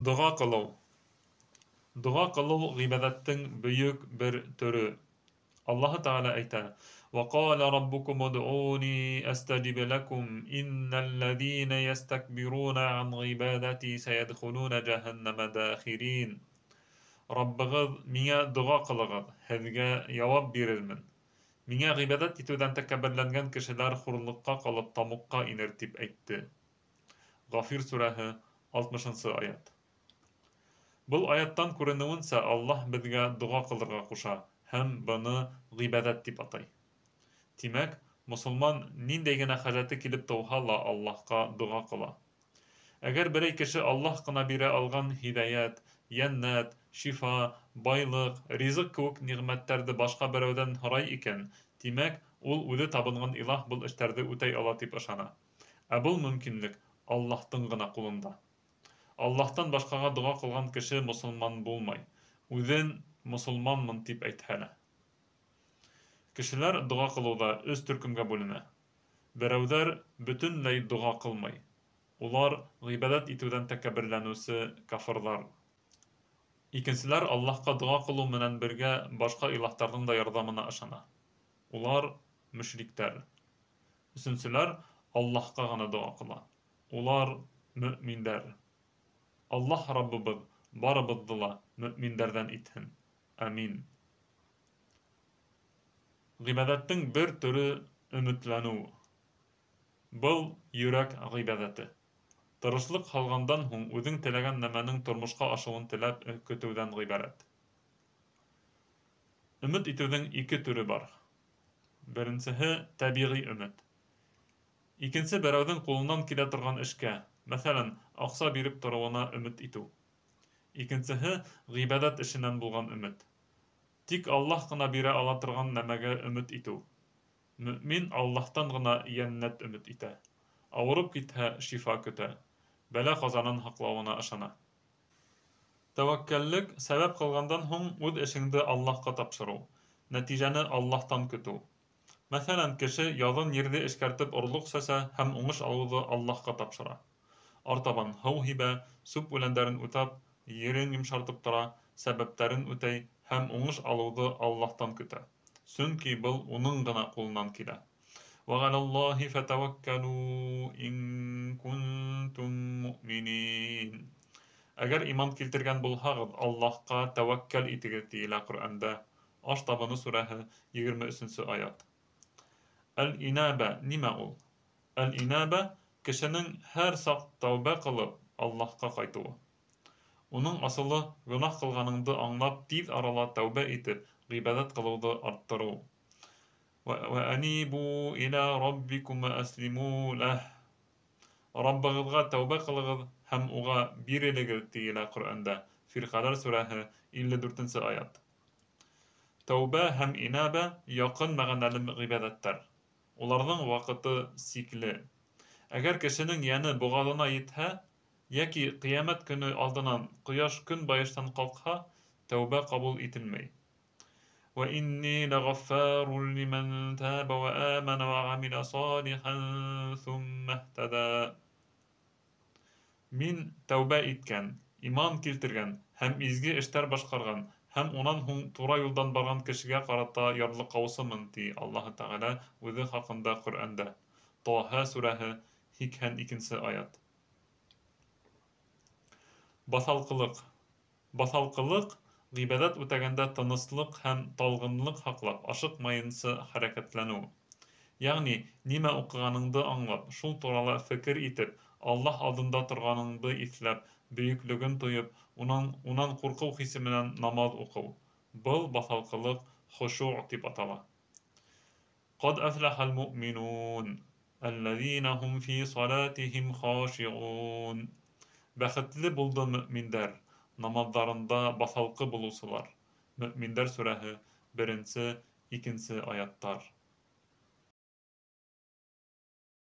Доға ҡылыу. Доға ҡылыу ғибәҙәттең бөйөк бер төрө. Аллаһы Тәғәлә әйтә: وَقَالَ رَبُّكُمُ ادْعُونِي أَسْتَجِبْ لَكُمْ إِنَّ الَّذِينَ يَسْتَكْبِرُونَ عَنْ عِبَادَتِي سَيَدْخُلُونَ جَهَنَّمَ دَاخِرِينَ. Раббығыҙ миңә доға ҡылығыҙ, һеҙгә яуап бирермен. Миңә ғибәҙәт итеүҙән тәкәбберләнгән кешеләр хурлыҡҡа ҡалып тамуҡҡа инер, тип әйтте. Ғафир сүрәһе, 60-нсы аят. Был аяттан күренеүенсә, Аллаһ беҙгә доға ҡылырға ҡуша һәм быны ғибәҙәт тип атай. Тимәк, мосолман ниндәй генә хәжәте килеп тыуһа ла Аллаһҡа доға ҡыла. Әгәр берәй кеше Аллаһ ҡына бирә алған һиҙәйәт, йәннәт, шифа, байлыҡ, ризыҡ кеүек ниғмәттәрҙе башҡа берәүҙән һорай икән, тимәк, ул үҙе табынған илаһ был эштәрҙе үтәй ала тип ышана. Ә был мөмкинлек Аллаһтың ғына ҡулында. Аллаһтан башҡаға доға ҡылған кеше мосолман булмай, үҙен мосолманмын тип әйтһә лә. Кешеләр доға ҡылыуҙа өс төркөмгә бүленә. Берәүҙәр бөтөнләй доға ҡылмай. Улар ғибәҙәт итеүҙән тәкәбберләнеүсе кафырҙар. Икенселәр Аллаһҡа доға ҡылыу менән бергә башҡа илаһтарҙың да ярҙамына ышана. Улар мөшриктәр. Өсөнсөләр Аллаһҡа ғына доға ҡыла. Улар мөминдәр. Аллаһ Раббыбыҙ барыбыҙҙы ла мөминдәрҙән итһен. Амин. Ғибәҙәттең бер төрө өмөтләнеү. Был йөрәк ғибәҙәте. Тырышлыҡ һалғандан һуң үҙең теләгән нәмәнең тормошҡа ашыуын теләп көтөүҙән ғибәрәт. Өмөт итеүҙең ике төрө бар. Беренсеһе тәбиғи өмөт. Икенсе берәүҙең ҡулынан килә торған эшкә, мәҫәлән, аҡса биреп тороуына өмөт итеү. Икенсеһе ғибәҙәт эшенән булған өмөт. Тик Аллаһ ҡына бирә ала торған нәмәгә өмөт итеү. Мөмин Аллаһтан ғына йәннәт өмөт итә. Ауырып китһә, шифа көтә. Бәлә-ҡазанан һаҡлауына ышана. Тәүәккәллек сәбәп ҡылғандан һуң үҙ эшеңде Аллаһҡа тапшырыу, нәтижәне Аллаһтан көтөү. Мәҫәлән, кеше яҙын ерҙе эшкәртеп орлоҡ сәсә һәм уңыш алыуҙы Аллаһҡа тапшыра. Артабан һыу һибә, сүп үләндәрен утап, ерен йомшартып тора, сәбәптәрен үтәй һәм уңыш алыуҙы Аллаһтан көтә. Сөнки был уның ғына ҡулынан килә. وَعَلَى اللَّهِ فَتَوَكَّلُوا إِن كُنتُم مُّؤْمِنِينَ. Әгәр иман килтергән булһағыҙ, Аллаһҡа тәүәккәл итегеҙ, тиелә Ҡөрьәндә. Аш табыны сүрәһе, 23-нсе аят. Әл-инабә нимә ул? Әл-инабә кешенең һәр саҡ тәүбә ҡылып Аллаһҡа ҡайтыуы. Уның асылы гонаһ ҡылғаныңды аңлап тиҙ арала тәүбә итеп, ғибәҙәт ҡылыуҙы арттырыу. وَأَنِيبُوا إِلَى رَبِّكُمْ وَأَسْلِمُوا لَهُ. Раббығыҙға тәүбә ҡылығыҙ һәм уға бирелегеҙ, тиелә Ҡөрьәндә. Фирҡәләр сүрәһе, 54-нсе аят. Тәүбә һәм инабә яҡын мәғәнәле ғибәҙәттәр. Уларҙың ваҡыты сикле. Әгәр кешенең йәне боғаҙына етһә, йәки ҡиәмәт көнө алдынан ҡояш көнбайыштан ҡалҡһа, тәүбә ҡабул ителмәй. وَإِنِّي لَغَفَّارٌ لِمَنْ تَابَ وَآمَنَ وَعَمِلَ صَالِحًا ثُمَّ اهْتَدَى. Мин тәүбә иткән, иман килтергән һәм изге эштәр башҡарған һәм унан һуң тура юлдан барған кешегә ҡарата ярлыҡаусымын, ти Аллаһы Тәғәлә үҙе хаҡында Ҡөрьәндә. Таһа сүрәһе, 82-нсе аят. Баҫалҡылыҡ. Баҫалҡылыҡ ғибәҙәт үтәгәндә тыныслыҡ һәм талғынлыҡ һаҡлап, ашыҡмайынса хәрәкәтләнеү. Йәғни, нимә уҡығаныңды аңлап, шул турала фекер итеп, Аллаһ алдында торғаныңды иҫләп, бөйөклөгөн тойоп, унан ҡурҡыу хисе менән намаҙ уҡыу. Был баҫалҡылыҡ хошуғ тип атала. قَدْ أَفْلَحَ الْمُؤْمِنُونَ الَّذِينَ هُمْ فِي صَلَاتِهِمْ خَاشِعُونَ. Бәхетле булды мөминдәр, намаҙҙарында баҫалҡы булыусылар. Мөминдәр сүрәһе, 1-2 аяттар.